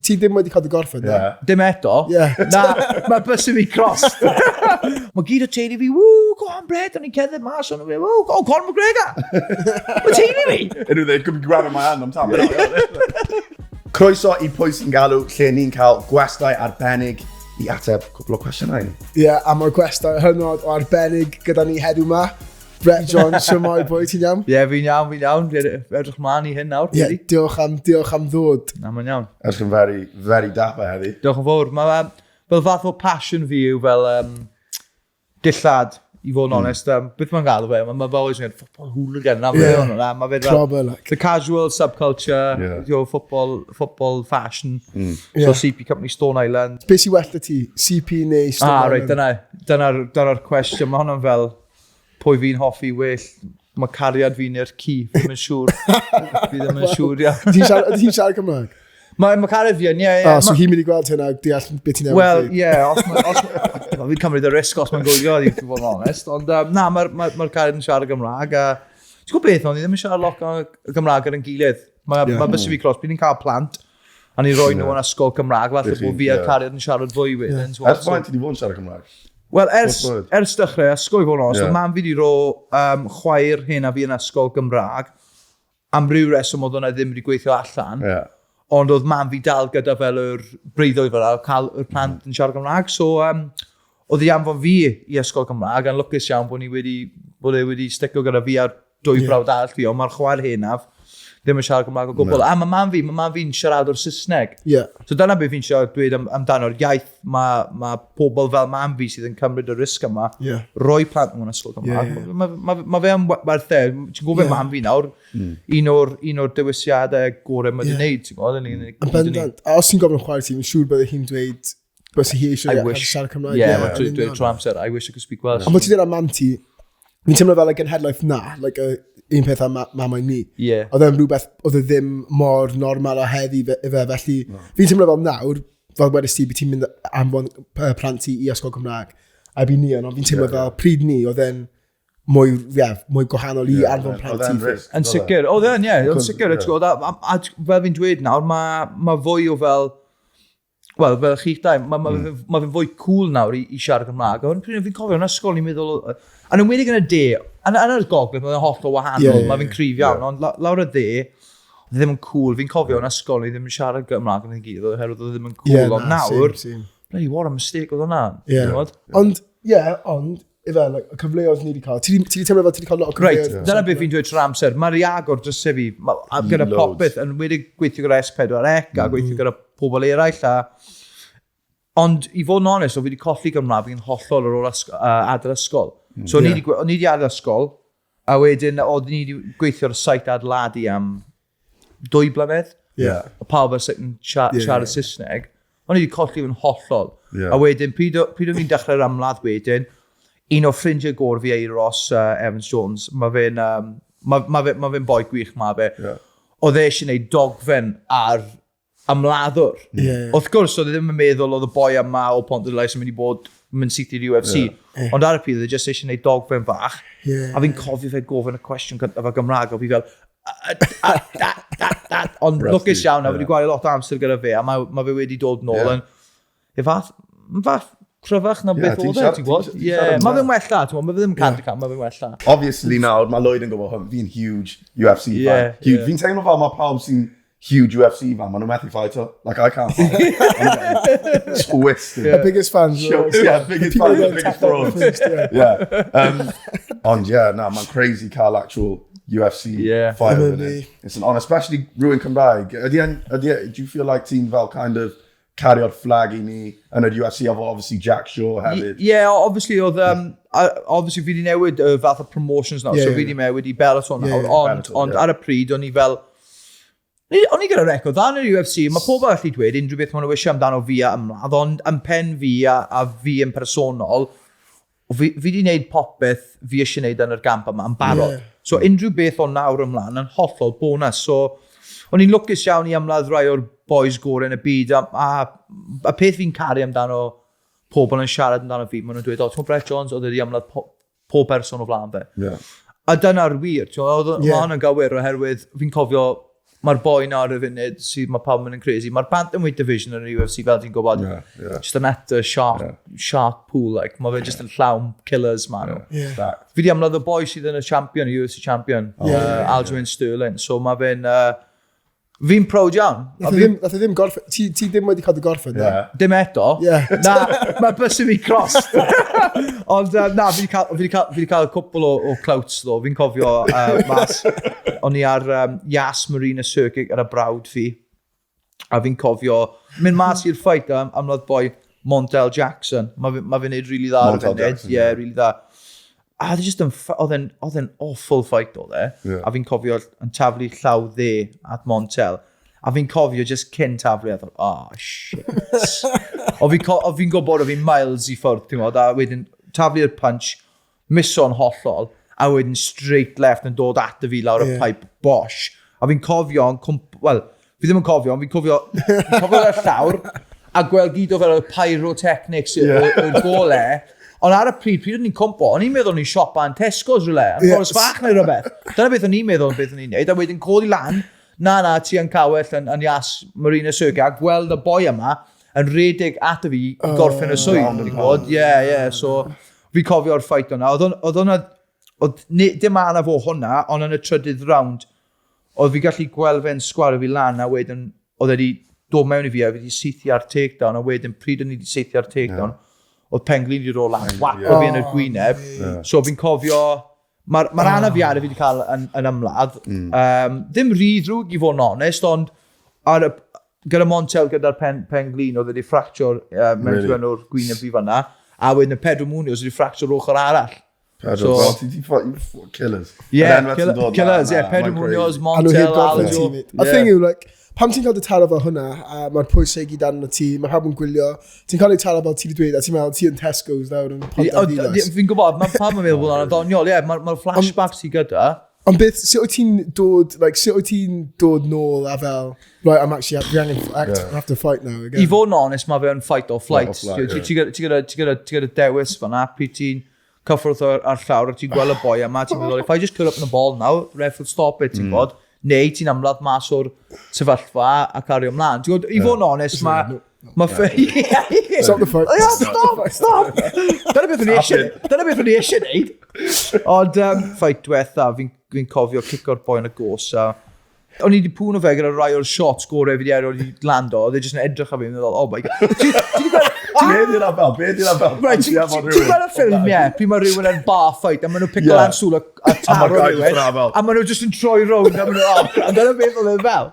Ti ddim wedi cael dy gorffen, na? Yeah. Dim eto. Yeah. Na, mae bysedd fi crossed. Mae gyd o teulu fi, woo, go on Brett, o'n i'n cerdded mas, o'n i'n woo, go on Conor McGregor. Mae teulu fi. Unrhyw they could be grabbing my hand, I'm tapping out. Croeso i Pwy sy'n galw, lle ni'n cael gwestai arbennig i ateb cwpl o cwestiynau. Ie, yeah, a mae'r gwestai hynod o arbennig gyda ni heddiw ma. Brett John, shwmae boi, ti'n iawn? Ie, yeah, fi'n iawn, fi'n iawn. Fi'n edrych mlaen i hyn nawr. Ie, yeah, diolch am, diolch am ddod. Na, mae'n iawn. Edrych yn very, very dapper heddi. Diolch yn fawr. Mae fel fath o passion fi yw fel dillad, i fod yn onest. Beth mae'n galw fe? Mae fe always yn football hooligan. Na, yeah. na, mae fe fel... Clobber, like. The casual subculture, you know, football fashion. So CP Company, Stone Island. Be sy'n well 'da ti? CP neu Stone Ah, Island? reit, dyna'r dyna cwestiwn. Mae hwnna'n fel pwy fi'n hoffi well. Mae cariad fi neu'r ci, fi ddim yn siŵr. Fi ddim yn siŵr, ia. Ti'n siarad, ydy hi'n siarad Cymraeg? Mae cariad fi yn, ie, ie. Ah, so hi'n mynd i gweld hynna, deall beth ti'n newydd Wel, dweud. ie, os ma, os ma, fi'n cymryd y risg os mae'n gwylio, i fod yn onest. Ond na, mae'r ma, ma cariad yn siarad Gymraeg. A, ti'n gwybod beth, ond ni ddim yn siarad lot o Gymraeg ar ein gilydd. Mae ma bysedd fi cross, bydd ni'n cael plant, a ni'n rhoi nhw yn ysgol Cymraeg, falle Felly, bod fi a cariad yn siarad fwy wedyn. Ers faint ti wedi bod yn siarad Cymraeg? Wel, ers, What word? ers dechrau ysgol i fod yn onest, yeah. Mam fi wedi rho chwaer hyn a fi yn ysgol Gymraeg, am ryw reswm oedd hwnna ddim wedi gweithio allan, ond oedd mam fi dal gyda fel yr breuddwyd fel 'na, cael yr plant yn siarad Gymraeg. So, oedd hi anfon fi i ysgol Gymraeg, a'n lwcus iawn bod ni wedi, bod e wedi sticio gyda fi a'r dwy brawd arall fi, ond mae'r chwaer henaf ddim yn siarad Gymraeg o gwbl. A mae mam fi'n siaradwr Saesneg. So dyna beth fi'n siarad dweud amdano'r iaith. Mae ma pobl fel mam fi sydd yn cymryd y risg yma, roi plant nhw yn ysgol Gymraeg. Ie, ie. Mae ma, ma fe yn werth e. Ti'n gwybod mam fi nawr, un o'r dewisiadau gorau mae wedi gwneud, ti'n gwybod? Yn bendant. A os ti'n gofyn chwaer ti, fi'n siŵr bydde hi'n dweud byse hi eisiau I wish. siarad Cymraeg. Ie, Ie, mae'n yn dweud union. trwy amser, "I wish I could speak Welsh." Ond bod ti'n dweud am mam ti, fi'n teimlo fel y genhedlaeth na, like, un peth am mamau ni. Oedd e'n rhywbeth, oedd e ddim mor normal o heddi fe, felly fi'n teimlo fel nawr, fel wedys ti, bydd ti'n mynd anfon plant ti i ysgol Cymraeg, a by ni yn, ond fi'n teimlo fel pryd ni, oedd e'n mwy, yeah, mwy gwahanol i anfon plant Oedd e'n ti. risg, Yn oedd e? sicr, oedd e'n, ie, yn Because- sicr, ti'n gwybod, a fel fi'n dweud nawr, mae ma fwy o fel, wel, fel chi'ch dau, mae ma, ma fe'n fwy cool nawr i siarad Cymraeg. Ond pryd fi'n cofio yn ysgol, ni'n meddwl, yn enwedig yn y de, yn yr gogledd, mae'n hollol wahanol, Ie, ie, mae fe'n cryf iawn, ond lawr y dde, oedd e ddim yn cool. Fi'n cofio yn ysgol, ni ddim yn siarad Gymraeg yn ei gilydd, oherwydd oedd e ddim yn cool. Ie, Ond na, nawr, same, same. bloody what a mistake oedd hwnna. Ie. Ti'n gwbod? Ond, ie, ond, ife, like, y cyfleoedd ni wedi cael. Ti 'di teimlo fel ti wedi cael lot o Reit, cyfleoedd? dyna beth fi'n dweud trwy'r amser. Mae'r i agor drysau fi, a gyda Loads. popeth, yn wedi gweithio gyda S4C a gweithio gyda pobl eraill. Ond i fod yn onest, o fi wedi colli Gymraeg fi'n hollol ar ôl adael ysgol. So o'n i o'n i wedi adael ysgol, a wedyn oedd ni wedi gweithio ar y site adeiladu am 2 blynedd. O pawb ar site yn siarad Saesneg. O'n i wedi colli fi'n hollol. A wedyn, pryd o'n i'n dechrau'r ymladd wedyn, un o ffrindiau gorau fi, Euros Evans Jones, mae fe'n um, ma, ma fe, ma fe'n boi gwych, ma fe. Oedd e eisiau gwneud dogfen ar ymladdwr. Ie, ie. Wrth gwrs, oedd e ddim yn meddwl oedd y boi yma o Pontarddulais yn mynd i bod yn mynd syth i'r UFC. Ond ar y pryd, oedd e jyst eisiau gwneud dogfen fach. A fi'n cofio fe gofyn y cwestiwn cyntaf o Gymraeg, o fi fel, "A, a, a, a, a." Ond lwcus iawn, a fi wedi gwario lot o amser gyda fe, a mae ma fe wedi dod nôl yn e fath cryfach na beth ti'n oedd e, ti'n gwybod? ti'n Ie, siarad mae yn fe'n wella, ti'n gwybod, mae fe ddim 100%, mae fe'n wella. Obviously nawr, mae Lloyd yn gwybod hwn, fi'n huge UFC fan. Huge. Fi'n teimlo fel mae pawb sy'n huge UFC fan, maen nhw'n methu fighto. Like, I can't fight. I'm getting twisted. The biggest fans. Yeah, biggest People fans, get biggest tapped out frauds. first, yeah. Yeah. Ond yeah, na, mae'n crazy cael actual UFC fighter in MMA. it. It's an honor, especially rhywun Cymraeg. Do you feel like ti'n fel kind of cario'r flag i ni yn yr UFC efo obviously Jack Shaw hefyd? Yeah, obviously oedd, obviously fi wedi newid y fath o promotions nawr, so fi wedi newid i Bellator nawr, ond, Bellator, ond yeah. ar y pryd o'n i fel, o'n i gyda record dda yn yr UFC, mae pobl allu dweud unrhyw beth maen nhw eisiau amdano fi a ymladd, ond yn pen fi a fi yn personol, fi wedi gwneud popeth fi eisiau gwneud yn yr gamp yma yn barod. So unrhyw beth o nawr ymlaen yn hollol bonus. So o'n i'n lwcus iawn i ymladd rai o'r boys gorau yn y byd a peth fi'n caru amdano pobl yn siarad amdano fi, maen nhw'n dweud, "O, ti'n gwybod Brett Johns, oedd wedi ymladd pob person o flaen fe." A dyna'r wir, ti'n gwybod, oedd yeah. Hwnna'n gywir oherwydd fi'n cofio Mae'r boi na ar y funud sydd mae pawb yn mynd yn crazy. Mae'r bantamweight division yn yr UFC, fel ti'n gwybod, just an utter shark, shark pool. Like, mae fe just yn llawn killers, man. Stacked. Fi di ymladd y boi sydd yn y champion, y UFC champion, Aljamain Sterling. So mae fe'n... Fi'n proud iawn. A Nath e ddim, nath e ddim gorffen, ti ddim wedi cael dy gorffen, na? Yeah. Dim eto. Yeah. Na, mae bysyn fi crossed. Ond na, fi wedi cael, fi 'di cael, fi 'di cael cwpl o clouts ddo. Fi'n cofio mas, o'n i ar Yas Marina Circuit ar y brawd fi. A fi'n cofio mynd mas i'r fight am roedd boi Montel Jackson. Mae ma fe'n neud really dda ar y Montel funud. Jackson, Yeah, yeah. really dda. A oedd e just yn, oedd e'n awful fight oedd e. A fi'n cofio yn taflu llaw dde at Montel. A fi'n cofio just cyn taflu, I thought, "Oh, shit." O fi'n fi'n gwybod o fi'n miles i ffwrdd, ti'n gwybod, a wedyn taflu'r punch, miso'n hollol, a wedyn straight left yn dod at fi lawr y pipe, bosh. A fi'n cofio, yn wel, fi ddim yn cofio, ond fi'n cofio ar llawr, a gweld gyd o fel y pyrotechnics, y gole. Ond ar y pryd, pryd o'n i'n cwmpo, o'n i'n meddwl o'n i'n siopa yn Tesco's rhywle, yn Fforest Fach neu rhywbeth. Dyna beth o'n i'n meddwl beth o'n i'n neud, a wedyn codi lan, na, ti yn cawell yn Yas Marina Circuit, a gweld y boi yma yn redeg ato fi i gorffen y swydd, ti'n gwybod? Ie, so fi cofio'r fight o'na. Oedd hwnna, oedd dim anaf o hwnna, ond yn y trydydd round, oedd fi gallu gweld fe'n sgwario fi lan, a wedyn oedd e wedi dod mewn i fi a fi wedi saethu ar takedown, a wedyn pryd o'n i wedi saethu ar takedown, oedd penglin wedi dod lan, whack o fi yn y gwyneb. So fi'n cofio, mae'r ma anafiadau fi wedi cael yn ymladd, ddim rhy ddrwg i fod yn onest, ond gyda Montel gyda'r pen glin, oedd wedi fracture mewn Really? o'r gwyneb fi fanna, a wedyn y Pedro Munoz wedi fracture ochr arall. Pedro, So- so, ti you killers. Yeah, And then dod killers, lan, yeah, Pedro mae'n Munoz, crazy. A nhw heb Montel, gorffen Aljo. ti, mate. A thing yw, like, pam ti'n cael dy taro fel hwnna, a mae'r pwysau i gyd arno ti, mae pawb yn gwylio, ti'n cael ei taro fel ti wedi dweud, a ti'n meddwl ti yn Tesco's nawr yn Pontarddulais. Fi'n gwybod, mae pawb yn meddwl bod hwnna'n ddoniol, ie, mae'r ma flashbacks i gyda. Ond beth, sut wyt ti'n dod, like, sut wyt ti'n dod nôl a fel, "Right, I'm actually, fi angen, I have to fight now again"? I fod yn honest, mae fe'n fight or flight. Fight or flight, Ti gyda dewis fan'na, pryd ti'n cyffwrdd ar llawr a ti'n gweld y boi yma, ti'n meddwl, "If I just curl up in the ball now, ref will stop it," ti'n gwybod? Neu ti'n ymladd mas o'r sefyllfa a cario ymlaen. Ti'n gwybod, i fod yn honest, mae Stop the fight. Yeah, stop, stop! Dyna beth o'n i eisiau neud. Ond fight diwetha, fi'n fi cofio cico'r boi yn y gos a o'n i wedi pwno fe gyda rai o'r shots gorau fi wedi erioed wedi lando, oedd e jyst yn edrych ar fi yn meddwl, "Oh my God." Ti 'di gweld? Be di hwnna fel? Be di hwnna fel? Right, ti'n gweld y ffilm, ie, pryd mae rhywun yn bar fight, a maen nhw'n pico lan stŵl a taro guy just rhywun, yna fel- a maen nhw just yn troi rownd, a maen nhw, oh, a dyna beth oedd e fel.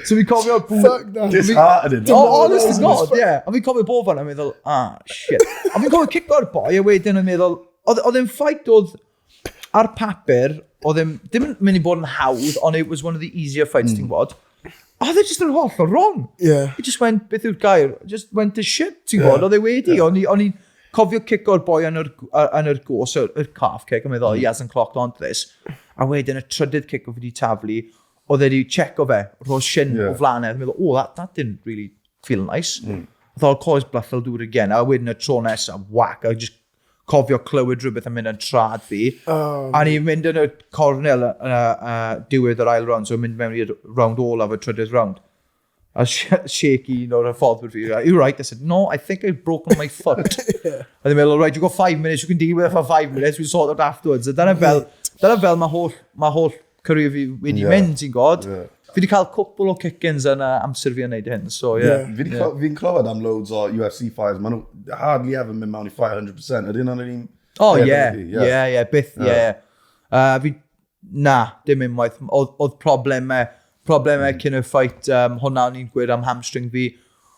So fi'n cofio... Fuck that. Disheartening. Oh, honest to God, yeah. A fi'n cofio bod fan a meddwl, "Ah, shit." A fi'n cofio cico'r boi, a wedyn yn meddwl, oedd e'n fight oedd ar papur, oedd e'n ddim yn mynd i bod yn hawdd, ond it was one of the easier fights, ti'n gwybod. Oedd e just yn hollol wrong. It just went, beth yw'r gair? Just went to shit, ti'n gwybod? Oedd e wedi. O'n i'n cofio cico'r boi yn yr gos, yr calf kick, a meddwl, "He hasn't clocked on to this." A wedyn y trydydd kick o fi wedi taflu, oedd e wedi checo fe, rho shin o flaen e, a meddwl, "Oh, that didn't really feel nice." I thought, "I'll call his bluff, I'll do it again." A wedyn y tro nesaf, whack, I just cofio clywed rhywbeth yn mynd yn trad fi. Oh, A ni'n mynd yn y cornel yn y diwedd yr ail round, so mynd mewn i'r round olaf, y trydydd round. A shaky un o'r hyfforddwyr fi, "Are you right?" I said, "No, I think I've broken my foot." A they'n meddwl, "Right, you've got 5 minutes, you can deal with it for 5 minutes, we'll sort it afterwards." A dyna fel mae holl career fi wedi mynd, ti'n gwybod? Yeah. Fi wedi cael cwpl o kick-ins yn amser fi yn neud hyn, so yeah. Fi'n clywed am loads o UFC fighters, maen nhw hardly ever mynd mewn i fight 100%. Ydyn nhw'n un? Oh, peth yeah, efo ti? yeah, byth, yeah. Fi, na, dim unwaith. Oedd problemau cyn y fight, hwnna o'n i'n gweud am hamstring fi,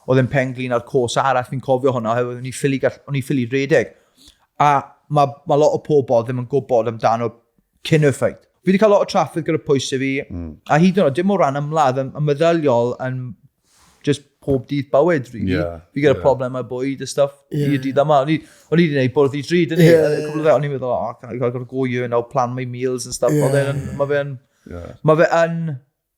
oedd yn penglin ar cos arall, fi'n cofio hwnna, oherwydd o'n i ffili redeg. A mae ma lot o pobl ddim yn gwybod amdano cyn y fight. Fi wedi cael lot o trafferth gyda pwysau fi, a hyd yn oed, dim o ran ymladd, yn meddyliol yn just pob dydd bywyd, really. Fi gyda problemau bwyd a stuff, i'r dydd yma. O'n i wedi gwneud bwrdd i drud, yn i? Cwpl o fe, o'n i'n meddwl, "Oh, I gotta go here now, plan my meals and stuff." Yeah. Oedd e'n, mae fe'n, mae fe yn,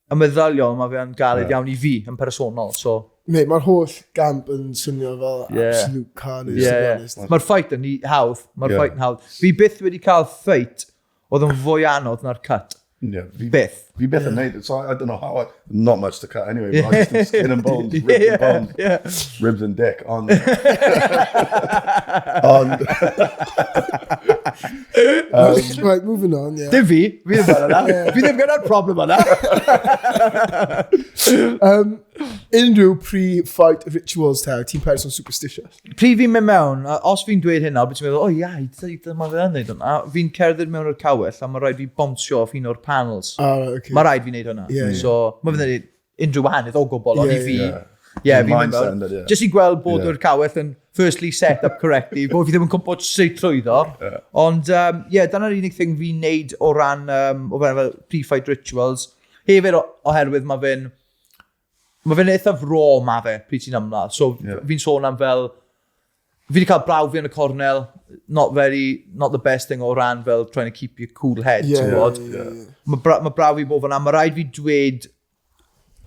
y meddyliol, mae fe'n galed iawn i fi, yn personol, so. Mate, mae'r holl gamp yn swnio fel absolute carnage, to be honest. Mae'r fight yn hawdd, mae'r fight yn hawdd. Fi byth wedi cael fight oedd yn fwy anodd na'r cut. Yeah, fi, Byth. Fi byth yn neud it, so I don't know how I... Not much to cut anyway, but I just do skin and bones, ribs and bones, ribs and dick, ond... Ond... Right, moving on, yeah. Dim fi, fi ddim fel yna. Fi ddim gyda'r problem yna. Unrhyw pre-fight rituals te, ti'n person superstitious? Pryd fi'n mynd mewn, a os fi'n dweud hynna, beth ti'n meddwl, o ia, mae fe yn neud hwnna. Fi'n cerdded mewn o'r cawell a mae rhaid fi bownsio off un o'r panels. Ah, right, okay. Mae rhaid fi wneud hwnna. Yeah, yeah. So, mae fe'n neud unrhyw wahaniaeth o gwbl, ond i fi, Yeah. yeah, fi'n mynd Mindset mewn. ynddo, ie. Just i gweld bod Yeah. o'r cawell yn firstly set up correctly, bod fi ddim yn cwmpo straight trwyddo. Ond, yeah, dyna'r unig thing fi'n neud o ran, o ran fel pre-fight rituals. Hefyd oherwydd mae fe'n eithaf raw ma fe pryd ti'n ymladd. So fi'n sôn am fel, fi wedi cael braw fi yn y cornel, not very, not the best thing o ran fel trying to keep your cool head, ti'n gwybod? Mae ma braw fi bod fyna, mae rhaid fi dweud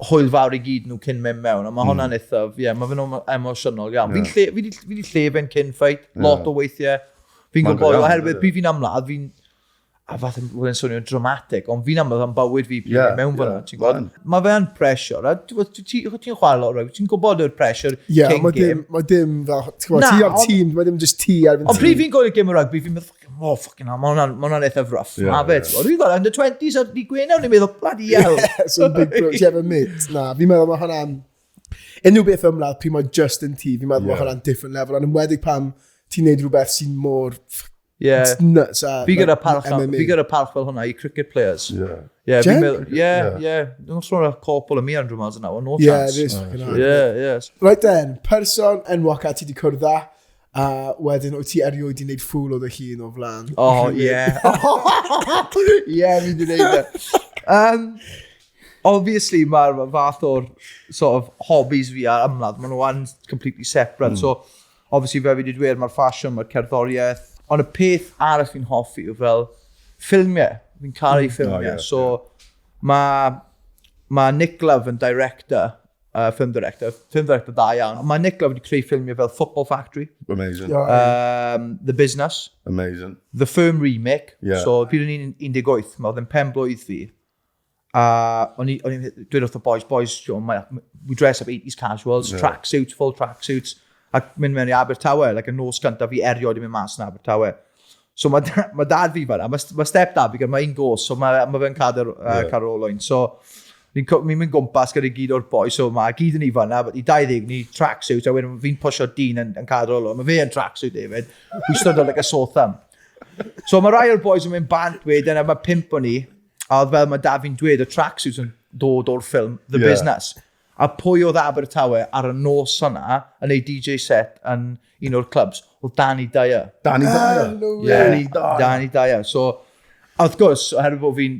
hwyl fawr i gyd nhw cyn mynd mewn, a mae hwnna'n eithaf, ie, yeah, mae fe'n emosiynol iawn. Fi'n lle, fi di llefen cyn fight, lot o weithiau. Fi'n Ma'n gwybod, go iawn, oherwydd ydy. pryd fi'n ymladd, fi'n, a fath yn bod yn swnio'n dramatic, ond fi'n ymladd am bywyd fi pryd fi'n mewn fyna, ti'n gwybod? Mae fe'n pressure, a ti'n chwarae lot o rugby, ti'n gwybod yr pressure Yeah, cyn mae dim, game. mae dim fel, ti'n gwybod, Na, ti o'r tîm, mae dim just ti ar Ond pryd fi'n gwylio game o rugby, fi'n meddwl, fucking, oh, fucking hell, mae hwnna'n eithaf rough. Yeah, Ma fe, ti'n gwybod, Dwi'n gweld under 20s ar di Gwener, ni'n meddwl, bloody hell. So big bro, ti efo mate. Na, fi'n meddwl mae hwnna'n... Unrhyw beth ymladd, pryd mae just yn ti, fi'n meddwl mae hwnna'n different level. Ond enwedig pam ti'n neud rhywbeth sy'n mor nuts. A, Fi gyda like, parch, MMA. fi gyda parch fel hwnna i cricket players. Yeah, Gen? fi'n meddwl, yeah, yeah. Dwi'n sôn am corporal y mi 100 miles an hour, no Yeah, chance. it is fucking hard. Yeah. Right then, person enwoca ti di cwrdd â, a wedyn wyt ti erioed di wneud ffŵl o dy hun o flaen. Oh, yeah. Yeah, fi di wneud e. Obviously, mae'r fath o'r sort of hobbies fi ar ymladd, maen nhw yn completely separate. So, obviously, fel fi wedi dweud, mae'r ffasiwn, mae'r cerddoriaeth. Ond y peth arall fi'n hoffi yw fel ffilmiau. Fi'n caru ffilmiau. Oh, yeah, so, mae Nick Love yn director, film director da iawn. Mae Nick Love wedi creu ffilmiau fel Football Factory, Amazing. The Business, Amazing. The Firm remake. So, pryd o'n i'n 18, mae oedd yn pen blwydd fi. A o'n i'n dweud wrth y boys, boys, you know, we dress up 80s casuals, tracksuits, full tracksuits, a mynd mewn i Abertawe, like y nos cyntaf fi erioed i mynd mas yn Abertawe. So mae ma dad fi fan'na, mae step dad fi gyda, mae un gos, so mae fe'n cadw yeah. Olwyn. So ni'n mynd gwmpas gyda gyd o'r boys, so mae gyd yn ni fan'na, but i 20 ni tracksuit, a wedyn fi'n pwysio dyn yn cadw olwyn. Mae fe yn tracksuit hefyd. We stood out like a sore thumb. So mae rai o'r boys yn mynd bant wedyn, a mae pump o ni, a oedd fel mae dad fi'n dweud, y tracksuits yn dod o'r ffilm The Business. A pwy oedd Abertawe ar y nos yna yn ei DJ set yn un o'r clubs? Oedd Danny Dyer. Danny Dyer. No way. Yeah. Danny Dyer. Danny Dyer. So, a wrth gwrs, oherwydd bod fi'n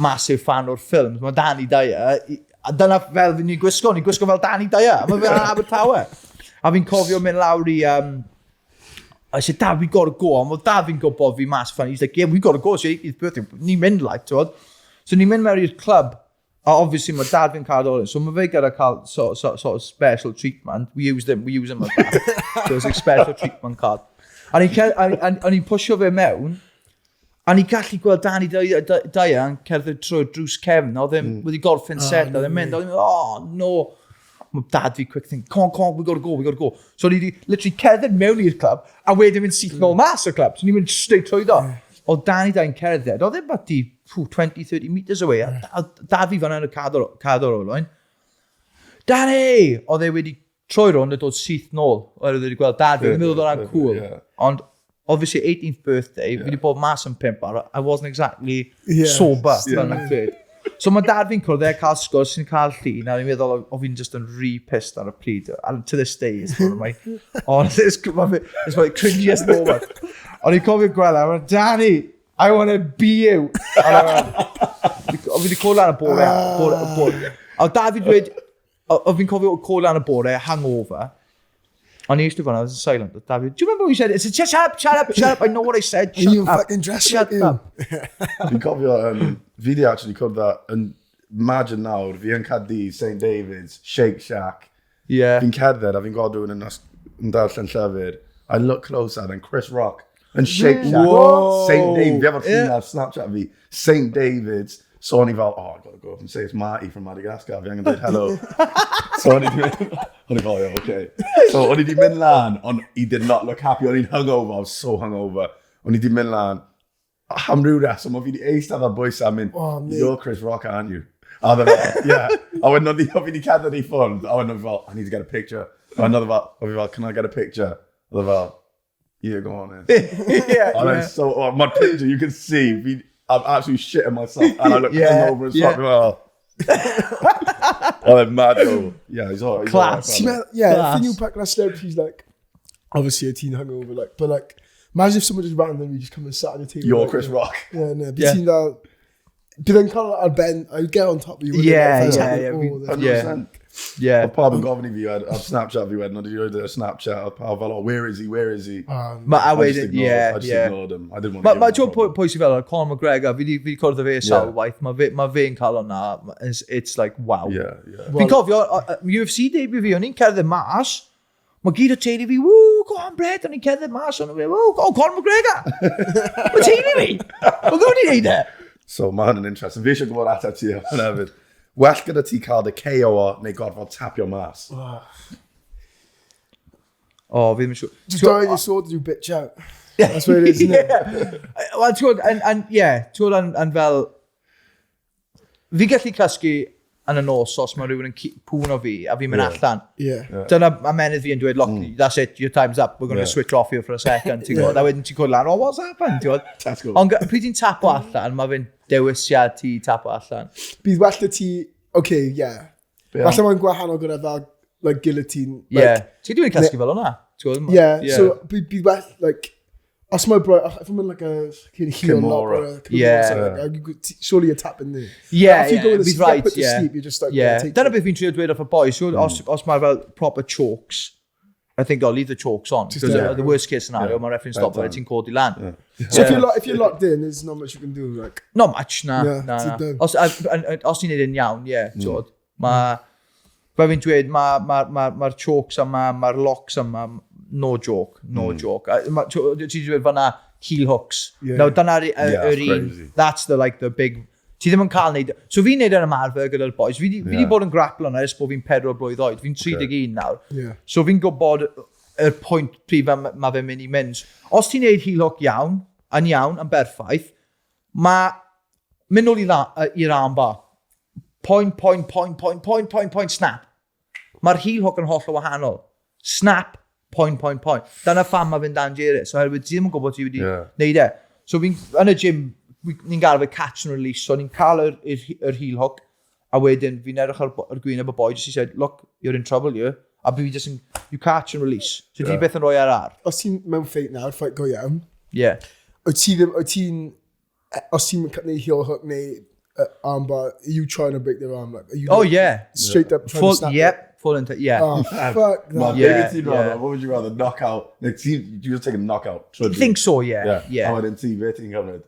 massive fan o'r ffilm, mae Danny Dyer, a dyna fel ni'n gwisgo, ni'n gwisgo fel Danny Dyer, a mae fe'n Abertawe. A fi'n cofio mynd lawr i, I said, "Dad, we got to go." Ond oedd dad fi'n gwybod fi massive fan. He's like, "Yeah, we got to go. It's your 80th birthday. Ni'n mynd, like, ti'n gwbod?" So ni'n mynd mewn i'r club, a obviously mae dad fi'n cael olwyn. So mae fe gyda cael sort of special treatment. We use him like that. So it's like special treatment card. A ni'n pwysio fe mewn, a ni'n gallu gweld Danny Dyer yn cerdded trwy'r drws cefn. Oedd e'n wedi gorffen set, oedd e'n mynd, oedd e'n mynd, "Oh no." Mae dad fi quick think, "Come on, come on, we gotta go, we gotta go." So ni wedi literally cerdded mewn i'r club, a wedyn mynd syth nôl mas o'r club. So ni'n mynd straight trwyddo. Oedd Danny Dyer yn cerdded, oedd e bati 20-30 metres away, a dad fi fan yn y cadwr olwyn. "Danny!" Oedd e wedi troi rownd a dod syth nôl, oherwydd wedi gweld dad fi, oedd e'n meddwl oedd hwnna'n cool. Ond, obviously, 18th birthday, fi wedi bod mas yn pump awr, I wasn't exactly sober, fel na'n dweud. So mae dad fi'n cwrdd e, cael sgwrs, sy'n cael llun, a ni'n meddwl, o fi'n just yn rhy pissed ar y pryd. And to this day, it's one of my, oh, it's my cringiest moment. O'n i'n cofio gweld, I went, "Danny, I want to be you." A o fi wedi cod lan y bore. A dad fi'n dweud, o fi'n cofio cod lan y bore, hangover. O'n i eistedd fan'na, I was silent. Dad fi, "Do you remember what you said?" I said, "Shut up, shut up, shut up, I know what I said, shut You up. fucking dress Shut like you." up." Fi'n cofio, fi di actually cwrdd â, yn imagine nawr, fi yn Caerdydd, St David's, Shake Shack. Fi'n cerdded a fi'n gweld rhywun yn darllen llyfr. I look closer and Chris Rock yn Shake Shack. Whoa. St David's, fi efo'r llun ar Snapchat fi. St David's. So o'n i fel, oh, I've got to go up and say it's Marty from Madagascar, fi angen dweud hello. So o'n i di mynd, o'n i fel, yeah, okay. So o'n i di mynd lan, ond he did not look happy, o'n i'n hungover, I was so hungover. O'n i di mynd lan, am ryw reswm, o'n fi di eistedd ar bwys a mynd, oh, you're Chris Rock, aren't you? A oedd e fel, yeah. A wedyn o'n i fi di cerdded i ffwrdd, a wedyn o'n fi fel, I need to get a picture. A wedyn oedd e fel, o'n fi fel, can I get a picture? Oedd e fel, yeah, go on then. And I'm so, oh, my picture, you can see, fi, I'm absolutely shitting myself, and I look hungover as fuck. Well. Oedd e'n mad though. Yeah, he's all, he's Class. Ti'n meddwl, yeah, the thing yw pack na celebrities, like, obviously a ti'n hungover, like, but like, imagine if someone just randomly just come and sat at your table. You're like, Chris Rock. Yeah, no, Yeah. bydd ti'n fel, bydd e'n cael ar ben, I'd get on top of you. wouldn't it? Yeah, If I was yeah, like, yeah, oh, we- the- Yeah. 100%. Yeah. Oedd pawb yn gofyn i fi ar Snapchat fi wedyn, ond i roed ar Snapchat, oedd pawb fel, oh, where is he, where is he? Ma, a I just wedyn, ignored, yeah, I just yeah. ignored him. I didn't want Ma, to ma, give him ti'n a pwy, pwy sy'n fel, Conor McGregor, fi di, fi di cwrdd â fe sawl Yeah. waith, mae fe, ma fe'n cael hwnna, it's, it's like, wow. Yeah, yeah. Fi'n cofio, UFC debut fi, o'n i'n cerdded mas, mae gyd o teulu fi, woo, go on Brett, o'n i'n cerdded mas, o'n i'n woo, go on Conor McGregor! Mae teulu fi! Mae nhw wedi neud e! So mae hwn yn interesting. Fi eisiau gwybod ateb ti am hwnna hefyd. Well gyda ti cael dy KO neu gorfod tapio mas. O, fi ddim yn siŵr. Just die on your sword, you bitch out. That's what it is, isn't it? Wel, ti'n gwybod, and, and, yeah, ti'n gwybod, and, and fel, fi gallu cysgu yn y nos os mae rhywun yn pŵn o fi a fi'n mynd Yeah. allan. Yeah. Dyna amenydd fi yn dweud, look, that's it, your time's up, we're going to Yeah. switch off here for a second, ti'n gwybod? A wedyn ti'n cwrdd lan, oh, what's happened, ti'n gwybod? Let's go. Ond pryd ti'n tapo allan, mae fe'n dewisiad ti tapo allan. Bydd well da ti, okay, yeah. Be Falle mae'n gwahanol gyda fel, like, guillotine. Like, Yeah. Ti'n dwi'n cysgu fel hwnna? Ti'n gwybod? Yeah, so bydd bydd well, like, os mae bro, if I'm in like a fucking heel knock or a kimura, Yeah. or something, like, you could- surely you're tapping there. Yeah, If you yeah, go in the, bydd you get rhaid, put to yeah. sleep, you're just like, Yeah. yeah, take Dyna it. beth fi'n trio dweud wrth y boys. Mm. Os, os mae fel proper chokes, I think I'll leave the chokes on. Because yeah. the worst case scenario, Yeah. mae referee'n stop Bedtime. fe, ti'n codi lan. So if you're, if you're locked in, there's not much you can do. Like, Not much, na. Yeah, na, ti'n na. done. Os, a, a, a, os ti'n neud yn iawn, ie, yeah, mm. Mae, fel fi'n dweud, mae'r ma, ma, ma chokes yma, mae'r locks yma, no joke, no joke. A ma- Ti wedi dweud fan'na heel hooks. Yeah. Now, dyna'r Yeah, yr that's un, crazy. that's the, like, the big... Ti ddim yn cael neud... So fi'n neud yn ymarfer gyda'r boys. Fi di, fi di Yeah. bod yn grapplo yna ers bod fi'n 4 blwydd oed. Fi'n 31 nawr. Yeah. So fi'n gwybod yr pwynt pryd ma, ma fe'n mynd i mynd. Os ti'n neud heel hook iawn, yn iawn, yn berffaith, mae mynd nôl i'r armbar. Point, point, point, point, point, point, point, snap. Mae'r heel hook yn hollol wahanol. Snap, point, point, point. Dyna pham mae fe'n dangerous. Oherwydd ti ddim yn gwybod ti wedi Yeah. neud e. So fi'n, yn y gym, ni'n gael fe catch and release. So ni'n cael yr, yr, yr heel hook, a wedyn fi'n edrych ar, ar gwyneb y boi, just i said, look, you're in trouble here. A fi just yn, you catch and release. So ti Yeah. byth yn rhoi ar ar. Os ti'n mewn fight nawr, fight go iawn, Yeah. wyt ti ddim, wyt ti'n, os ti'n gwneud heel hook neu armbar, are you trying to break their arm? Like, are you Oh yeah. straight up trying Full, to snap yep. Full into, yeah. it? Oh, fuck that. Man, Yeah, yeah, ti'n rather, yeah. what would you rather, knockout? Like, ti, you just take a knockout. I think so, yeah. Yeah. Yeah. A wedyn ti, be ti'n cymryd?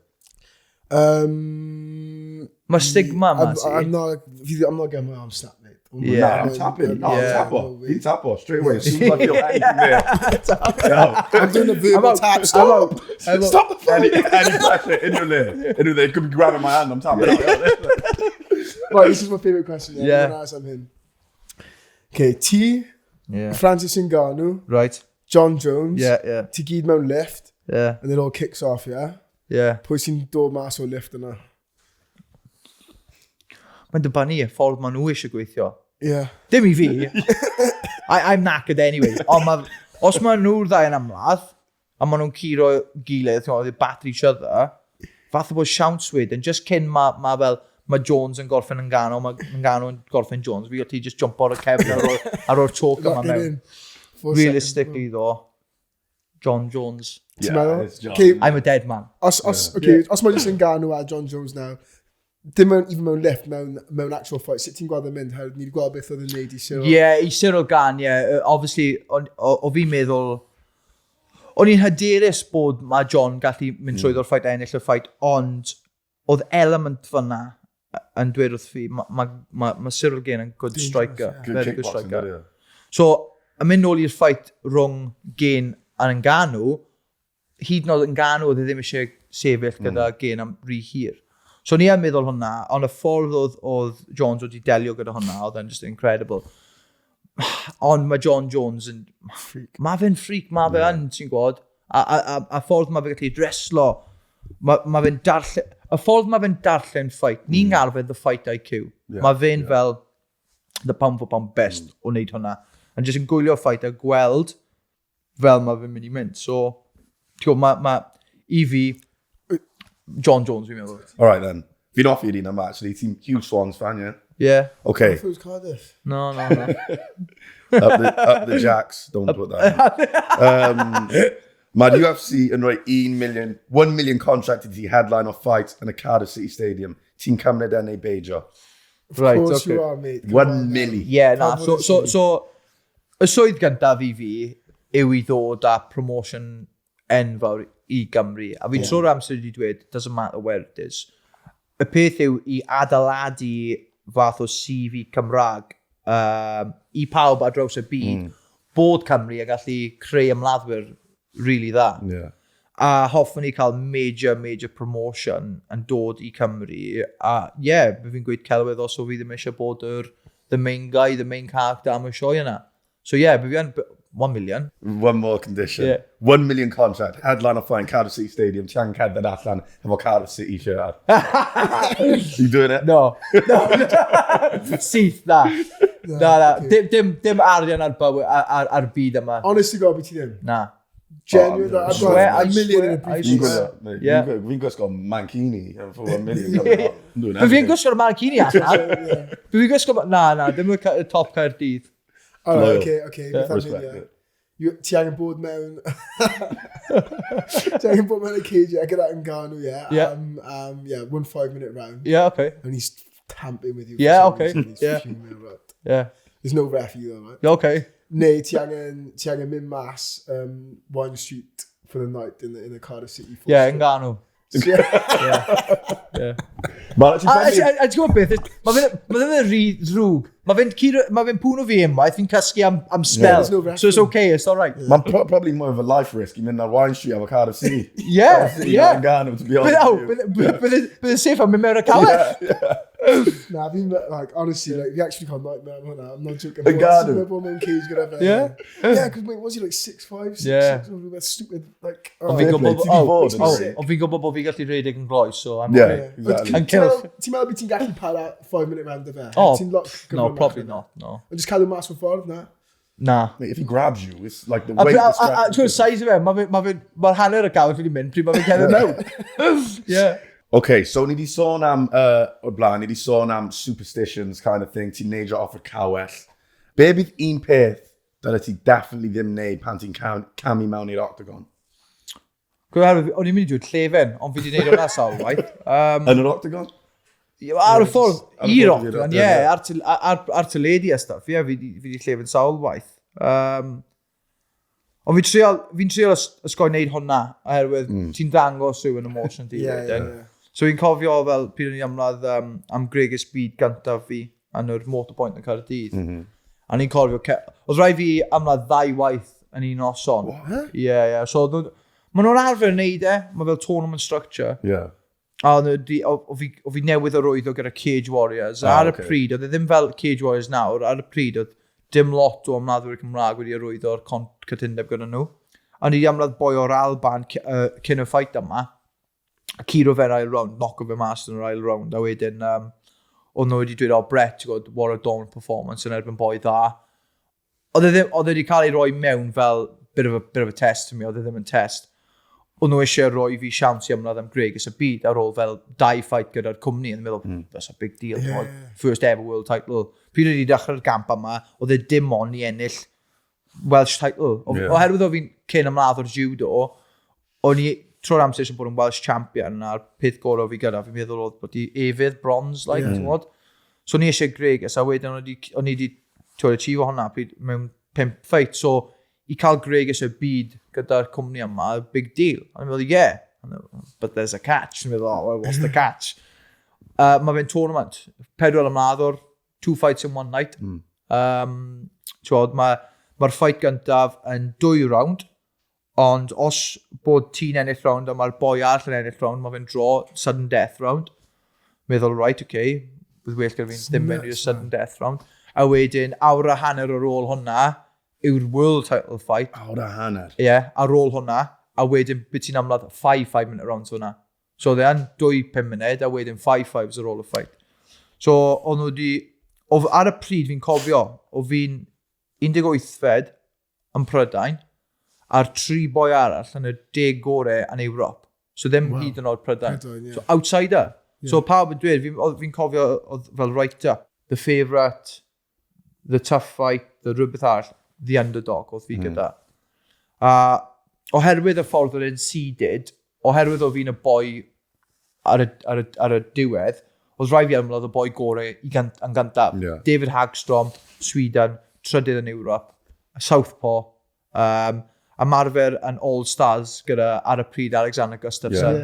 Mae stigma ma, ti. I'm not, I'm not getting my arm snapped, mate. Oh Yeah. Nah, I'm tapping. No, I'm Yeah. tapo. No way. Fi'n tapo, straight away. As soon as I feel anything there. Yo. I'm doing a verbal out. tap. Stop. Stop the fight. Any pressure, unrhyw le. Unrhyw le. It could be grabbing my hand, I'm tapping. Right, this is my favourite question. Yeah. Yeah. I'm gonna ask him. Okay, T, Yeah. Francis Ngannou, Right. Jon Jones. Yeah, yeah. Ti gyd mewn lift, Yeah, and it all kicks off, yeah? yeah. Pwy sy'n dod mas o'r lift yna? Mae'n dibynnu y ffordd maen nhw eisiau gweithio. Yeah. Dim i fi. I'm knackered anyway. Ond ma, os maen nhw'r ddau yn ymladd, a maen nhw'n curo gilydd, ti'n gwbod, they batter each other, fath o bod siawns wedyn, just cyn ma, ma fel, mae Jones yn gorffen Ngannou, mae Ngannou yn gorffen Jones, fi gallu just jump o'r cefn ar o'r, ar o'r choke yma Lock it mewn. in. 4 seconds. Realistically though, Jon Jones. Ti'n meddwl? it's Jon. Okay, I'm a dead man. os, os, okay, os mae jyst Ngannou a Jon Jones now, dim mewn, even mewn lift, mewn, mewn actual fight, sut ti'n gweld yn mynd? Herwydd ni wedi gweld beth oedd yn neud i Cyril. Yeah, i Cyril Gane, yeah. Obviously, o, o, o fi'n meddwl, o'n i'n hyderus bod mae Jon gallu mynd trwyddo'r fight a ennill y fight, ond oedd element fyna yn dweud wrth fi, mae ma, ma, ma Cyril Gane yn good striker. yeah. Good Very good kickboxing, striker. dydi e? So, yn mynd nôl i'r fight rhwng Gane a Ngannou, hyd yn oed Ngannou oedd e ddim eisiau sefyll gyda Gane am rhy hir. So ni yn meddwl hwnna, ond y ffordd oedd Jones wedi delio gyda hwnna, oedd e'n just incredible. Ond mae Jon Jones yn... Freak. Mae fe'n freak, mae fe yn, ti'n gwybod. A ffordd mae fe gallu dreslo, mae fe'n darllen... Y ffordd mae fe'n darllen fight, ni'n arfer the fight IQ. Mae fe'n fel the pound for pound best o wneud hwnna. And just yn gwylio fight a gweld fel mae fe'n mynd i mynd. So, ti'n gwybod, i fi, Jon Jones fi'n meddwl. All right then. Fi'n hoffi'r un yma, actually. Ti'n huge Swans fan, yeah? Yeah. Okay. Who's Cardiff? No. Up the Jacks. Don't put that in. Mae'r UFC yn rhoi 1 million, 1 million contract i ti headline o fight yn y Cardiff City Stadium. Ti'n cymryd e neu beidio? Of course you are, mate. Come 1 on, man. milli. Yeah, na. Pam So, fod so y swydd gyntaf i fi yw i ddod â promotion enfawr i Gymru. A fi'n trwy'r amser wedi dweud, doesn't matter where it is. Y peth yw i adeiladu fath o CV Cymraeg i pawb ar draws y byd, bod Cymru yn gallu creu ymladdwyr really dda. A hoffwn i cael major, major promotion yn dod i Cymru. A ie, yeah, fi'n gweud celwydd os o fi ddim eisiau bod the main guy, the main character am y sioe yna. So ie, yeah, fi yn 1 million. One more condition. 1 million contract. Headline o fight in Cardiff City Stadium. Ti angen cerdded allan efo Cardiff City shirt ar. You doing it? No. Syth, na. Na. Dim arian ar, bywyd, ar byd yma. Honestly, God, beth ti ddim. Na. Genuine, Oh, I've swear, got I a million in a swear, I briefcase. swear. Mate, fi'n gwisgo mankini for 1 million coming up. I'm doing Fe fi'n everything. gwisgo'r mankini allan. Fe fi'n gwisgo... Na, na, dim y top Caerdydd. All right, Loyal. okay. Beth am Respect hyn, it. Ti angen bod mewn y cage, yeah, gyda Ngannou, yeah? Yeah. Yeah, 1 5-minute round. Yeah, okay. And he's tamping with you for some reason. He's fuming, right? There's no ref either, right? Yeah, okay. Neu ti angen mynd mas Wine Street for the night in the Cardiff City full Yeah, strip. Ngannou. Yeah. Yeah. Mae'n actually A probably a ti'n gwybod beth, mae fe'n rhy ddrwg. Mae fe'n pwno fi unwaith, fi'n cysgu am spell. There's no So it's okay, it's all right. Mae'n probably more of a life risk i mynd ar Wine Street efo Cardiff City. Yeah, Cardiff City, yeah. Ngannou, to be honest with you. Bydd yn safe am mynd mewn y cawell. Nah, fi'n, like, honestly, like, fi actually cael nightmare am hwnna. I'm not joking. Ngannou. Mae bod mewn cage gyda fe. Yeah? Yeah, because wait, was he like 6'5", 6'6", or rhywbeth stupid, like, oh. Ond fi'n Fair play, gwybod ti 'di fod yn sick. ond fi'n gwybod bod fi'n gallu rhedeg yn gloi, so I'm Yeah. okay. Exactly. And kill. Ti'n meddwl bydd ti'n gallu para 5-minute round o fe? Oh, Ti'n lot no, probably not, no. Ond just cadw mas o'r ffordd, na? Na. Mate, if he grabs you, it's like the A, weight. a ti'n gwybod size o fe, mae'r hanner y gawell wedi mynd pryd mae fe'n cerdded mewn. Yeah. Okay, so ni di sôn am, o'r blaen, ni di sôn am superstitions kind of thing, ti'n neidio off y cawell. Be bydd un peth dyle ti definitely ddim wneud pan ti'n camu mewn i'r octagon? Gwyd, o'n i'n mynd i dweud llefen, ond fi wedi gwneud hwnna sawl waith. Yn yr octagon? Ar y ffordd ar y i'r ffordd i'r octagon, octagon, ie, ie. ar teledu a stuff, ie, fi di llefen sawl waith. Ond fi'n trial osgoi wneud hwnna, oherwydd ti'n dangos rhywun emotion ti wedyn. So fi'n cofio fel pryd o'n i ymladd am Gwregys Byd gyntaf fi yn yr Motorpoint yn Caerdydd. A ni'n cofio, oedd rhaid fi ymladd ddau waith yn un noson. Ie, ie. So, maen nhw'n arfer wneud e, mae fel tournament structure. A o'n nhw 'di- o fi newydd arwyddo gyda Cage Warriors. A ar y pryd, oedd e ddim fel Cage Warriors nawr, ar y pryd oedd dim lot o ymladdwyr Cymraeg wedi arwyddo'r cytundeb gyda nhw. A ni wedi ymladd boi o'r Alban cyn y fight yma. A curo fe'r ail round, knock o fe mas yn yr ail round. A wedyn, oedd nhw wedi dweud, "Oh Brett, ti'n gwybod, what a dominant performance yn erbyn boi dda." Oedd e ddim, oedd e wedi cael ei roi mewn fel bit of a test to me, oedd e ddim yn test. Oedd nhw eisiau rhoi fi siawns i ymladd am Gwregys y Byd ar ôl fel dau fight gyda'r cwmni. Yn meddwl, "That's a big deal," yeah. First ever world title. Pryd wedi dechrau'r gamp yma, oedd e dim ond i ennill Welsh title. Oherwydd o fi'n cyn ymladd o'r judo, o'n i trwy'r amser eisiau bod yn Welsh champion, a'r peth gorau fi gyda, fi'n meddwl oedd bod i efydd, bronze, like, ti'n gwbod? So o'n i eisiau Gwregys, a wedyn o'n i wedi ti'n achieve hwnna pryd, mewn pump fight. So i cael Gwregys y Byd gyda'r cwmni yma, big deal. A o'n i'n meddwl, "Yeah, but there's a catch." O'n i'n meddwl, "Oh, well, what's the catch?" Mae fe'n tournament. Pedwar ymladdwr, two fights in one night. Ti'n Mae'r fight gyntaf yn dwy round, ond os bod ti'n ennill round a mae'r boi arall yn ennill round, mae fe'n draw, sudden death round. Meddwl, right, okay, bydd well gyda fi'n ddim mewn i'r sudden death round. A wedyn, awr a hanner ar ôl hwnna, yw'r world title fight. Awr a hanner? Ie, yeah, ar ôl hwnna. A wedyn, byd ti'n amlad 5 5 minute rounds hwnna. So oedd e yn 2 5 munud, a wedyn 5 fives ar ôl y fight. So, o'n nhw wedi... Ar y pryd fi'n cofio, o fi'n 18fed yn Prydain, a'r tri boi arall yn y 10 gorau yn Ewrop. So ddim hyd yn oed Prydain. Prydain, yeah. So outsider. Yeah. So pawb yn dweud, fi'n fi cofio oedd fel write-up, the favourite, the tough fight, the rhywbeth arall, the underdog oedd fi gyda. A oherwydd y ffordd oedd e'n seeded, oherwydd oedd fi'n y boi ar y diwedd, oedd rhaid fi ymladd y boi gorau yn gyntaf. David Hagstrom, Sweden, trydydd yn Ewrop, Southpaw, ymarfer yn All Stars gyda ar y pryd Alexander Gustafsson.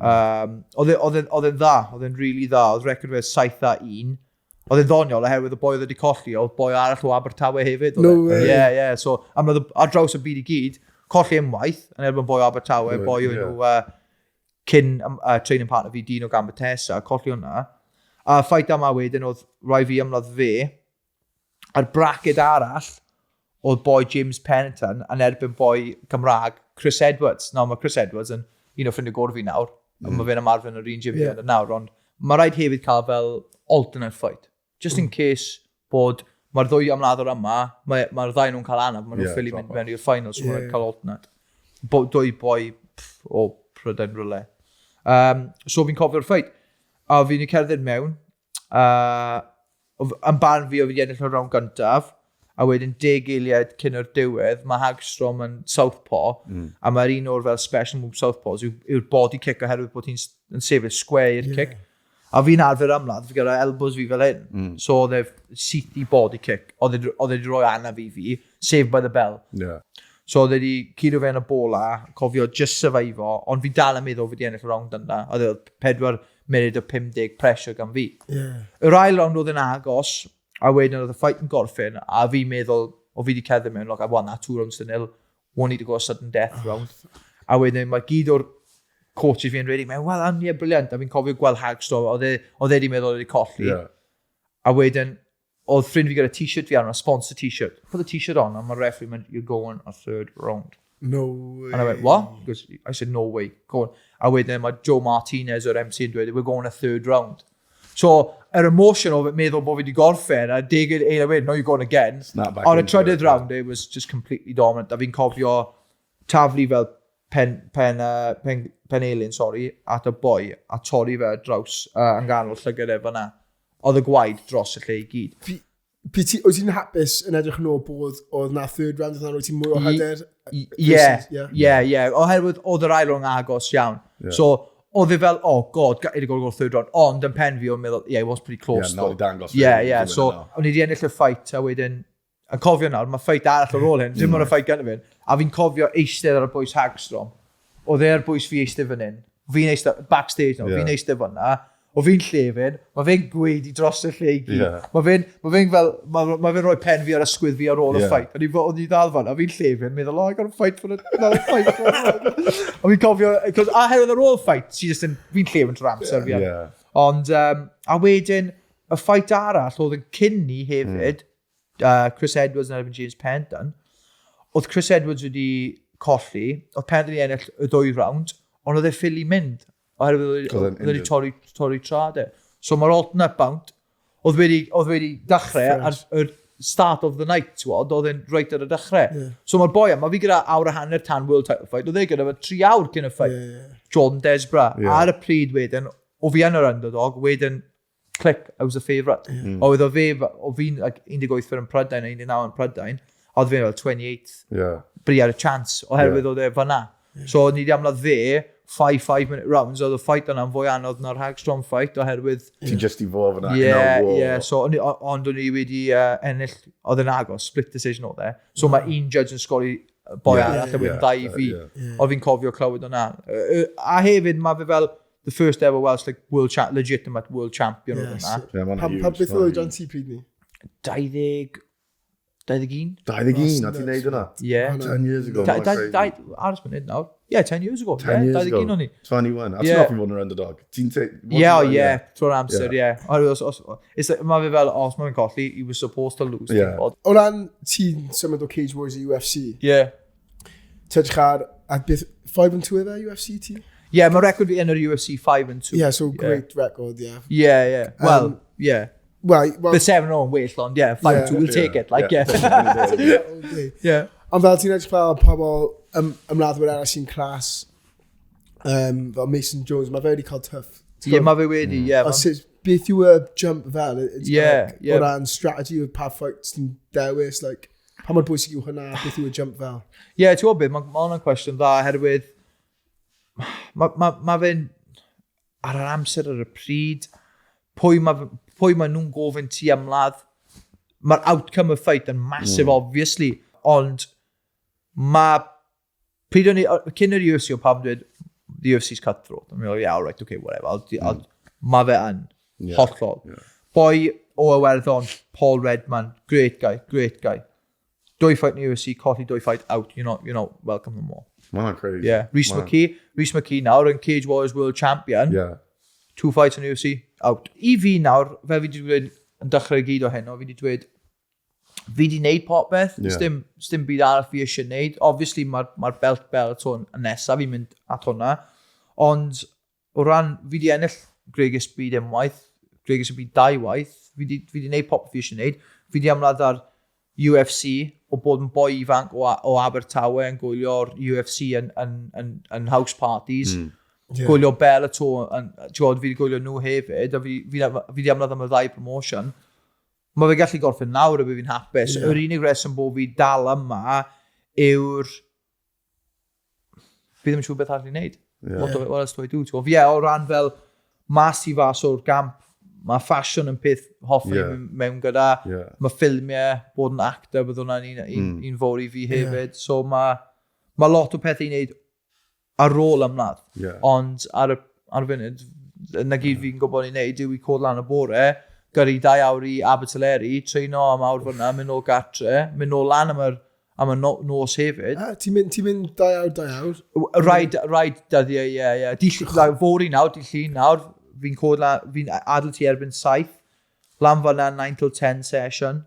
Oedd e'n dda, oedd e'n really dda, oedd record fe 7-1. Oedd e'n ddoniol oherwydd y boi oedd wedi colli, oedd boi arall o Abertawe hefyd. No way. Yeah. So, am oedd ar draws y byd i gyd, colli unwaith yn erbyn boi o Abertawe, boi o'n nhw cyn training partner fi, Dino Gambatesa, colli hwnna. A fight yma wedyn oedd rai fi ymladd fe. A'r bracket arall, oedd boi James Pennington yn erbyn boi Cymraeg Chris Edwards. Nawr mae Chris Edwards yn un o ffrindiau gorau fi nawr. Mae fe'n ymarfer yn yr un gym nawr, ond mae rhaid hefyd cael fel alternate fight. Just in case bod mae'r ddwy ymladdwr yma, mae'r mae ddau nhw'n cael anaf, maen nhw'n ffili mynd mewn i'r final, so yeah, mae'n cael alternate. Dwy boi pff, o Prydain rhywle. So fi'n cofio'r fight. A fi'n cerdded mewn, yn barn fi o fi wedi ennill y round gyntaf, a wedyn 10 eiliad cyn yr diwedd, mae Hagstrom yn southpaw, a mae'r un o'r fel special move southpaws yw'r body kick oherwydd bod hi'n yn sefyll square i'r kick. A fi'n arfer ymladd, fi gyda elbows fi fel hyn. So oedd e syth i body kick. Oedd e wedi rhoi anaf i fi, saved by the bell. So oedd e wedi curo fe yn y bola, cofio just survivo, ond fi dal yn meddwl fi wedi ennill y round yna. Oedd e 4 munud o 50 pressure gan fi. Yr ail round oedd yn agos, a wedyn oedd y fight yn gorffen, a fi'n meddwl, o fi wedi cerdded mewn, "Look, I won that 2 rounds to 0, one need to go a sudden death round." A wedyn mae gyd o'r coaches fi'n ready, mewn, "Well done, yeah, brilliant." A fi'n cofio gweld Hagstrom, oedd e wedi meddwl oedd wedi colli. A wedyn, oedd ffrind fi gyda t-shirt fi arno, sponsor t-shirt. "Put the t-shirt on," and my referee went, "You're going a third round." No way. And I went, "What?" He goes, I said, "No way. Go on." A wedyn mae Joe Martinez o'r MC yn dweud, "We're going a third round." So, yr emotion o meddwl bod fi wedi gorffen, a 10 eiliad wedyn, "No, you're going again." Snap back On y into trydydd it, round, it was just completely dominant. A fi'n cofio taflu fel pen elin, sorry, at y boi, a torri fe ar draws yn ganol llygad e fyna. Oedd y gwaed dros y lle i gyd. Wyt ti'n hapus yn edrych yn ôl bod oedd na third round, oedd na roi ti mwy o hyder? Ie, Yeah. ie. Oherwydd oedd yr ail round agos iawn. So, oedd e fel, "Oh God, got to go third round." Ond yn pen fi, o'n meddwl, yeah, it was pretty close. Yeah, nôl i dangos Yeah. fi So, win o'n i wedi ennill y fight, a wedyn, yn cofio nawr, mae fight arall ar ôl hyn, dim ond y fight gyda fi. A fi'n cofio eistedd ar y bwys Hagstrom. Oedd e ar bwys fi eistedd fan hyn. Fi'n eistedd, backstage nawr, fi'n eistedd fan na. O fi'n llefyn, mae fe'n gweidi dros y lle i gyd. Mae fe'n ma fe fel, ma fe'n rhoi pen fi ar ysgwydd fi ar ôl y fight. A o'n i ddal fan, a fi'n llefyn, meddwl, "Oh, I got to fight for another fight." A fi'n cofio, cos, a herwydd ar ôl fight, si just yn, fi'n llefyn trwy'r amser fi. Ond, a wedyn, y fight arall oedd yn cyn ni hefyd, Chris Edwards yn erbyn James Penton, oedd Chris Edwards wedi colli, oedd Penton i ennill y ddwy round, ond oedd e ffili mynd, oherwydd Oedd e'n oedd wedi injured. torri traed e. So mae'r alternate bout, oedd wedi dechrau ar yr start of the night, ti'n, oedd e'n reit ar y dechrau. So mae'r boi yma, fi gyda awr a hanner tan world title fight, oedd e gyda fe 3 awr cyn y fight. Jordan Desborough. Ar y pryd wedyn, o fi yn yr underdog, wedyn, click, I was the favourite. Oedd o fe, o fi'n like, 18 yn Prydain a 19 yn Prydain, a oedd fe'n fel 28, but he had a chance, oherwydd oedd e fyna. So, ni wedi ymladd fe, 5 5-minute rounds, oedd y fight yna'n fwy anodd na'r Hagstrom fight, oherwydd Ti just i fod fyna. Yeah, in a war. Yeah. So, ond o'n i wedi ennill, oedd yn agos, split decision oedd e. So mae un judge yn sgori boi arall, a wedyn dau i fi. Oedd fi'n cofio clywed hwnna. A hefyd, mae fe fel the first ever Welsh like, legitimate world champion oedd hwnna. Yeah, ma' hwnna'n Pa huge, beth ma' oedd hwnna'n oedran ti pryd ni? 20. 21. 21, a ti'n neud hwnna? Yeah. 10 years ago. Aros munud nawr. Yeah, 10 years ago. 10 years ago. 21 o'n i. 21. A ti'n hoffi fod yn underdog? Ti'n Yeah, yeah. Trwy'r amser, yeah. Mae fe fel, os mae'n colli, he was supposed to lose. Yeah. O ran ti'n symud o Cage Warriors i UFC? Yeah. Ti'n edrych ar, a beth, 5-2 efe UFC ti? Yeah, mae record fi yn yr UFC 5-2. Yeah, so great record, yeah. Yeah, yeah. Well, yeah. Well, the 7-0 yn well, ond yeah, 5-2, we'll take it, like, yeah. Yeah. Ond fel ti'n edrych fel pobl ymladdwyr arall sy'n clas, fel Mason Jones, mae fe wedi cael tough. Yeah, mae fe wedi, yeah. Beth yw y jump fel? O ran strategy o pa fights ti'n dewis, like, pa mor bwysig yw hwnna, beth yw y jump fel? Yeah, ti'n gwybod beth, mae hwnna'n cwestiwn dda, oherwydd mae fe'n ar yr amser ar y pryd, pwy mae nhw'n gofyn ti ymladd. Mae'r outcome of fight yn massive, obviously, ond mae, pryd o'n i, cyn yr UFC o pam dweud, the UFC's cutthroat. I'm like, yeah, all right, okay, whatever. Mae fe yn, hollol. Boi o Iwerddon, Paul Redman, great guy, great guy. Dwy fight in the UFC, colli dwy fight out, you're not welcome no more. Mae'n crazy. Yeah, Rhys McKee nawr yn Cage Warriors World Champion. Yeah. 2 fights in the UFC, out. I fi nawr, fel fi wedi dweud yn dechrau gyd o heno, fi wedi dweud, fi wedi wneud popeth, yeah. Dim byd arall fi eisiau wneud. Obviously, mae'r ma belt Bellator yn nesaf, fi'n mynd at hwnna. Ond, o ran, fi wedi ennill Gregis Byd unwaith, Gregis Byd dau waith, fi wedi wneud popeth fi eisiau wneud. Fi wedi ymladd ar UFC, o bod yn boi ifanc o Abertawe yn gwylio'r UFC yn house parties. Mm. Yeah. Gwylio Bellator, fi wedi gwylio nhw hefyd, a fi wedi ymladd am y ddau promotion. Mae fe gallu gorffen nawr a bydd fi'n hapus. Yeah. Yr unig reswm bod fi dal yma yw'r... Fi ddim yn siŵr beth arall i wneud. Yeah. What else do I do? Fi o ran fel mas i fas o'r gamp, mae ffasiwn yn peth hoffi mewn gyda. Yeah. Mae ffilmiau, bod yn actor, bydd hwnna'n un fawr i fi hefyd. Yeah. So mae lot o pethau i wneud ar ôl ymladd. Yeah. Ond ar y funud, na gyd fi'n gwybod i wneud yw i cod lan y bore, gyrru 2 awr i Abertyleri, treino am awr fyna, mynd nôl gatre, mynd nôl lan am y nos hefyd. Ah, ti'n mynd 2 awr, 2 awr? Rhaid dyddiau, ie, ie. Fory nawr, di llun nawr, fi'n cod lan, fi'n adael ti erbyn 7, lan fyna 9 till 10 session,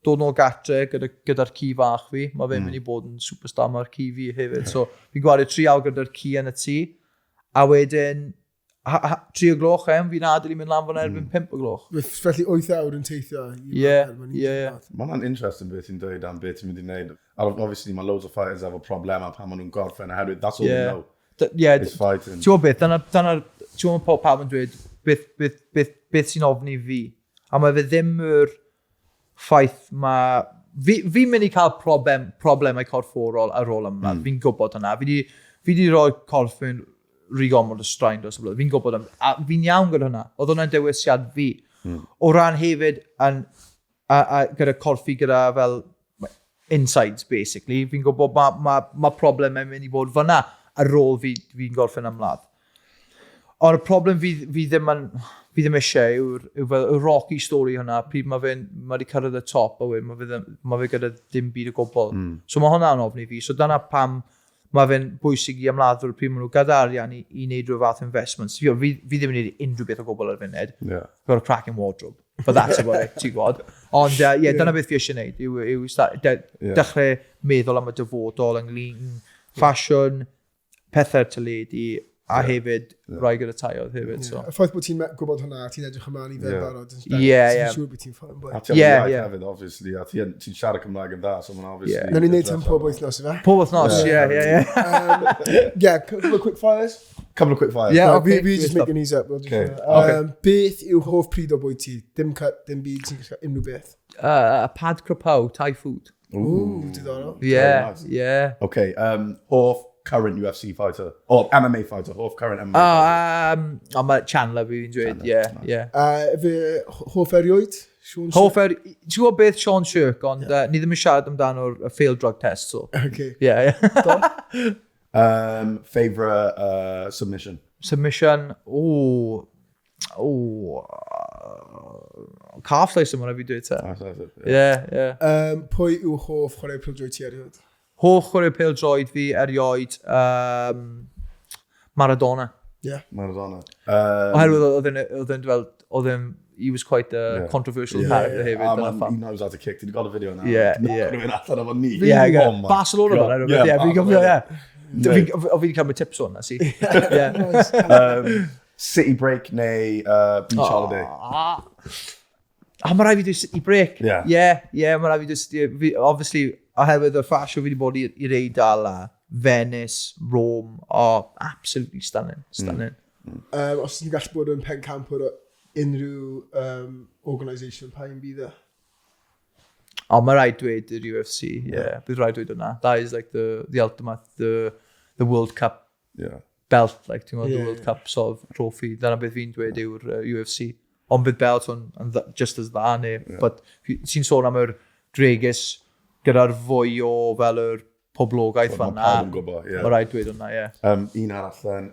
dod nôl gatre gyda'r ci fach fi, mae fe'n mynd i bod yn superstar mae'r ci fi hefyd, so fi'n gwario 3 awr gyda'r ci yn y tŷ, a wedyn 3 o gloch fi'n adael i mynd lan fyna erbyn 5 o gloch. Felly 8 awr yn teithio. Ie, ie. Mae hwnna'n interesting beth ti'n dweud am beth ti'n mynd i wneud. Obviously mae loads of fighters efo problemau pan maen nhw'n gorffen oherwydd that's all they know. Yeah, is fighting. Ti'n gwybod beth, dyna, ti'n gwybod pawb yn dweud beth sy'n ofni fi. A mae fe ddim yr ffaith mae... Fi'n mynd i cael problemau corfforol ar ôl ymladd. Fi'n gwybod hynna. Fi di rhoi corff mewn rhy gormod o straen dros y blwyddyn. Fi'n gwybod am... A fi'n iawn gyda hynna. Oedd hwnna'n dewisiad fi. O ran hefyd, a gyda corff fi gyda fel insides, basically, fi'n gwybod mae problemau mynd i fod fyna ar ôl fi'n gorffen ymladd. Ond y problem fi ddim eisiau yw fel y rocky story hwnna, pryd mae wedi cyrraedd y top a wedyn mae fe gyda dim byd o gwbl. So mae hwnna'n ofni fi. So dyna pam mae fe'n bwysig i ymladdwyr pryd maen nhw gyda arian i wneud rhyw fath investments. Fi ddim yn gwneud unrhyw beth o gwbl ar y funud. Yeah. Got a cracking wardrobe. But that's about it, ti'n gwybod. Ond ie, dyna beth fi eisiau gwneud, yw dechrau meddwl am y dyfodol ynglyn ffasiwn, pethau'r teledu, a hefyd rhai gyda taiodd hefyd. Yeah. Y ffaith bod ti'n gwybod hwnna, ti'n edrych ymlaen i fe barod. Ie, ie. Ti'n siŵr bod ti'n fine. A ti'n iaith hefyd, obviously, a ti'n siarad Cymraeg yn dda, so mae'n obviously... Nawn ni wneud hyn pob wythnos, ife? Pob wythnos, ie, ie, ie. Yeah, couple of quick fires. Couple of quick fires. Yeah, okay. We just making these up. Okay. Beth yw hoff pryd o bwyd ti? Dim cut, dim byd, ti'n cael unrhyw beth. A pad krapow, Thai food. Ooh, diddorol. Yeah, yeah. Okay, hoff current UFC fighter, or MMA fighter, hoff current MMA fighter. Oh, mae Chandler fi'n dweud, ie, ie. Fe hoff erioed? Hoff erioed, ti'n gwybod beth Sean Shirk, ond ni ddim yn siarad amdano'r failed drug test, so. Okay. Yeah, yeah. Favourite submission? Submission, Calf slicer mae'n rhaid fi dweud te. Yeah, yeah. Pwy yw hoff chwarae pêl-droed ti erioed? Hoff chwarae pêl-droed fi erioed, Maradona. Yeah. Maradona. Oherwydd oedd e'n fel, oedd e'n, he was quite a controversial character hefyd. Ah, man, he knows how to kick. Did you got a video now? Yeah. Rhywun allan efo ni. Yeah, Oh my Barcelona God. fel, yeah, fi'n gofio, yeah. Fi wedi cael my tips o'n, na si. Yeah. City break neu beach holiday? Ah, mae rhaid fi dweud city break. Yeah. Yeah, mae rhaid fi dweud city break. Obviously, oherwydd y ffasiwn fi wedi bod i'r Eidal a Venice, Rome, oh, absolutely stunning, stunning. Os ti'n gallu bod yn pencampwr o unrhyw organisation, pa un bydd e? Oh, mae rhaid dweud yr UFC, yeah. Bydd rhaid dweud hwnna. That is like the ultimate, the World Cup belt, like, ti'n gwybod, the World Cup sort of trophy. Dyna beth fi'n dweud yw'r UFC. Ond bydd belt o'n just as dda, neu, but ti'n sôn am yr dregus gyda'r fwy o fel yr poblogaeth Wel, fan ma' pawb yn gwybod, yeah. Mae rhaid dweud hwnna, ie. Un arall then,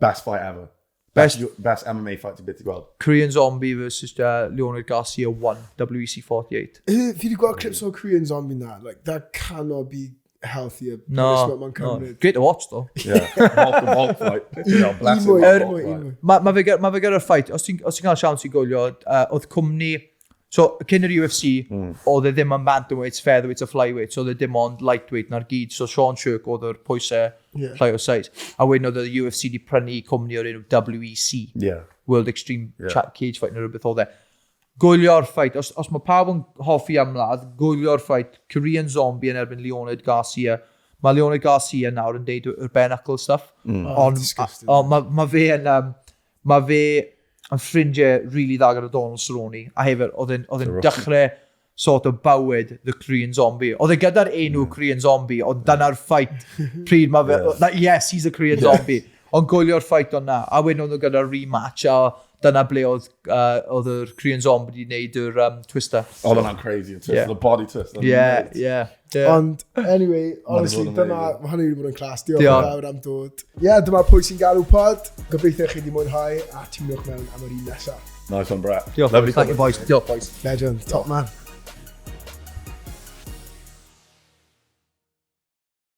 best fight ever. Best MMA fight ti byth 'di gweld. Korean Zombie versus Leonard Garcia 1, WEC 48. Fi wedi gweld clips o Korean Zombie na. Like, that cannot be healthier No, punishment mae'n no. cymryd. Great to watch, though. Yeah. Hulk, the Hulk fight. You know, bless him. Un mwy, Hulk un mwy, fight. un mwy. Mae fe gyda'r fight, os ti'n cael siawns i gwylio, oedd cwmni, so cyn yr UFC, oedd e ddim yn bantamweight, featherweight a flyweight, so oedd e dim ond lightweight na'r gyd, so Sean Sherk oedd yr pwysau llai o size. A wedyn oedd y UFC di prynu cwmni o'r enw WEC, World Extreme Cage Fight neu rhywbeth oedd e. Gwylio'r fight, os mae pawb yn hoffi ymladd, gwylio'r fight, Korean Zombie yn erbyn Leonard Garcia. Mae Leonard Garcia nawr yn deud yr bare knuckle stuff. Oh, Ond disgusting. ma fe yn ffrindiau really dda gyda Donald Cerrone. A hefyd, oedd e'n dechrau sort of bywyd the Korean Zombie. Oedd e gyda'r enw Korean Zombie, ond dyna'r fight pryd mae fe, like, yes, he's a Korean Zombie. Ond gwylio'r fight o'na. A wedyn oedd nhw gyda'r rematch, a dyna ble oedd yr Korean Zombie wedi gwneud yr twister. Oh, hwnna'n crazy. Twist, the body twist. Yeah. Ond, anyway, honestly, bod yn dyna, amazing. mae hynny wedi bod yn class. Diolch yn Diolch. fawr am dod. Ie, yeah, dyma Pwy Sy'n Galw pod. Gobeithio chi wedi mwynhau a tiwnwch mewn am yr un nesaf. Nice one, Brett. Diolch. Lovely. Thank you, boys. Diolch, boys. Legend, top man.